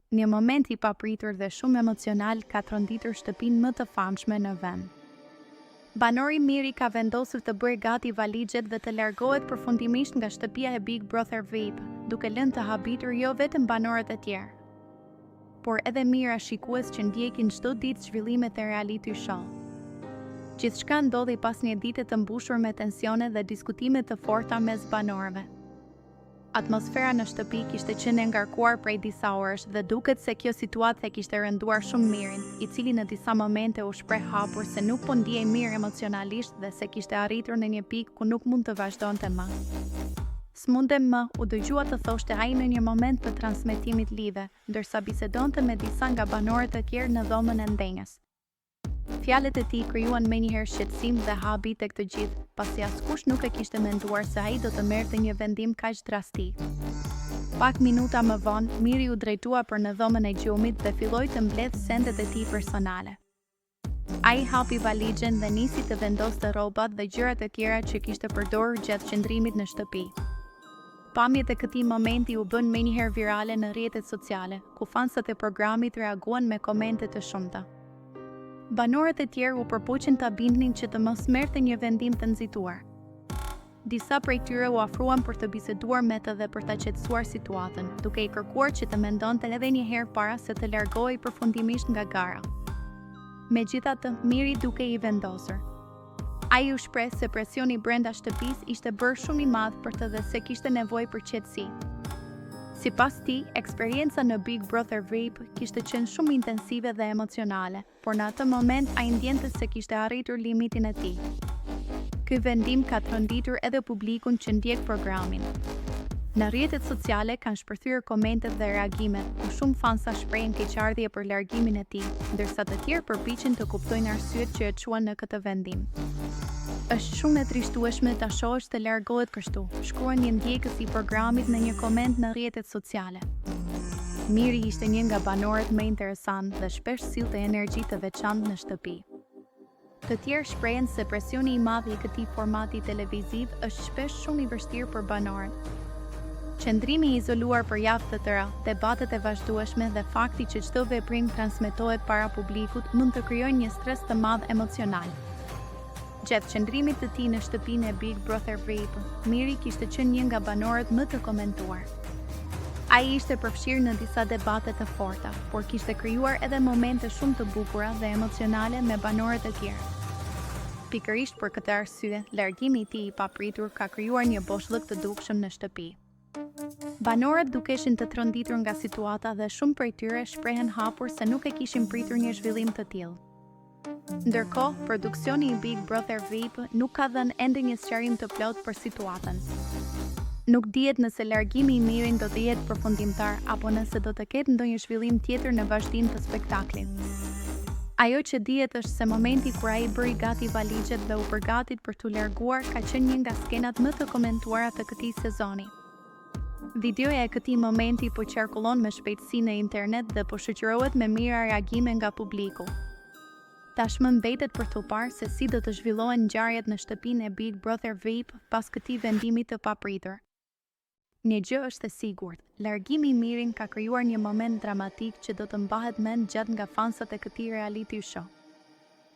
Një moment i papritur dhe shumë emocional ka tronditur shtëpinë më të famshme në vend. Banori Miri ka vendosur të bëjë gati valixhet dhe të largohet përfundimisht nga shtëpia e Big Brother VIP, duke lënë të habitur jo vetëm banorët e tjerë, por edhe mijëra shikues që ndjekin çdo ditë zhvillimet e reality show. Gjithçka ndodhi pas një dite të mbushur me tensione dhe diskutime të forta mes banorëve. Atmosfera në shtëpi kishte qenë e ngarkuar prej disa orësh dhe duket se kjo situatë e kishte rënduar shumë Mirin, i cili në disa momente u shpreh hapur se nuk po ndihej mirë emocionalisht dhe se kishte arritur në një pikë ku nuk mund të vazhdonte më. S'mundem më, u dëgjua të thoshte ai në një moment të transmetimit live, ndërsa bisedonte me disa nga banorët e tjerë në dhomën e ndenjës. Fjalët e tij krijuan menjëherë shqetësim dhe habi tek të gjithë, pasi askush nuk e kishte menduar se ai do të merrte një vendim kaq drastik. Pak minuta më vonë, Miri u drejtua për në dhomën e gjumit dhe filloi të mbledhë sendet e tij personale. Ai hapi valixhen dhe nisi të vendoste rrobat dhe gjërat e tjera që kishte përdorur gjatë qëndrimit në shtëpi. Pamjet e këtij momenti u bënë menjëherë virale në rrjetet sociale, ku fansat e programit reaguan me komente të shumta. Banorët e tjerë u përpoqën ta bindnin që të mos merrte një vendim të nxituar. Disa prej tyre u afruan për të biseduar me të dhe për ta qetësuar situatën, duke i kërkuar që të mendonte edhe një herë para se të largohej përfundimisht nga gara. Megjithatë, Miri dukej i vendosur. Ai u shpreh se presioni brenda shtëpisë ishte bërë shumë i madh për të dhe se kishte nevojë për qetësi. Sipas tij, eksperienca në Big Brother VIP kishte qenë shumë intensive dhe emocionale, por në atë moment ai ndjente se kishte arritur limitin e tij. Ky vendim ka tronditur edhe publikun që ndjek programin. Në rrjetet sociale kanë shpërthyer komentet dhe reagimet, ku shumë fansa shprehin keqardhje për largimin e tij, ndërsa të tjerë përpiqen të kuptojnë arsyet që e çuan në këtë vendim. Është shumë e trishtueshme ta shohësh të largohet kështu, shkruan një ndjekës i programit në një koment në rrjetet sociale. Miri ishte një nga banorët më interesantë dhe shpesh sillte energji të veçantë në shtëpi. Të tjerë shprehen se presioni i madh i këtij formati televiziv është shpesh shumë i vështirë për banorët. Qëndrimi i izoluar për javë të tëra, debatet e vazhdueshme dhe fakti që çdo veprim transmetohet para publikut mund të krijojnë një stres të madh emocional. Gjatë qëndrimit të tij në shtëpinë e Big Brother VIP, Miri kishte qenë një nga banorët më të komentuar. Ai ishte përfshirë në disa debate të forta, por kishte krijuar edhe momente shumë të bukura dhe emocionale me banorët e tjerë. Pikërisht për këtë arsye, largimi i tij i papritur ka krijuar një boshllëk të dukshëm në shtëpi. Banorët dukeshin të tronditur nga situata dhe shumë prej tyre shprehen hapur se nuk e kishin pritur një zhvillim të tillë. Ndërkohë, produksioni i Big Brother VIP nuk ka dhënë ende një sqarim të plotë për situatën. Nuk dihet nëse largimi i Mirin do të jetë përfundimtar apo nëse do të ketë ndonjë zhvillim tjetër në vazhdim të spektaklit. Ajo që dihet është se momenti kur ai bëri gati valixhet dhe u përgatit për t'u larguar ka qenë një nga skenat më të komentuara të këtij sezoni. Videoja e këtij momenti po qarkullon me shpejtësi në internet dhe po shoqërohet me mijëra reagime nga publiku. Tashmë mbetet për t'u parë se si do të zhvillohen ngjarjet në shtëpinë e Big Brother VIP pas këtij vendimi të papritur. Një gjë është e sigurt, largimi i Mirin ka krijuar një moment dramatik që do të mbahet mend gjatë nga fansat e këtij reality show.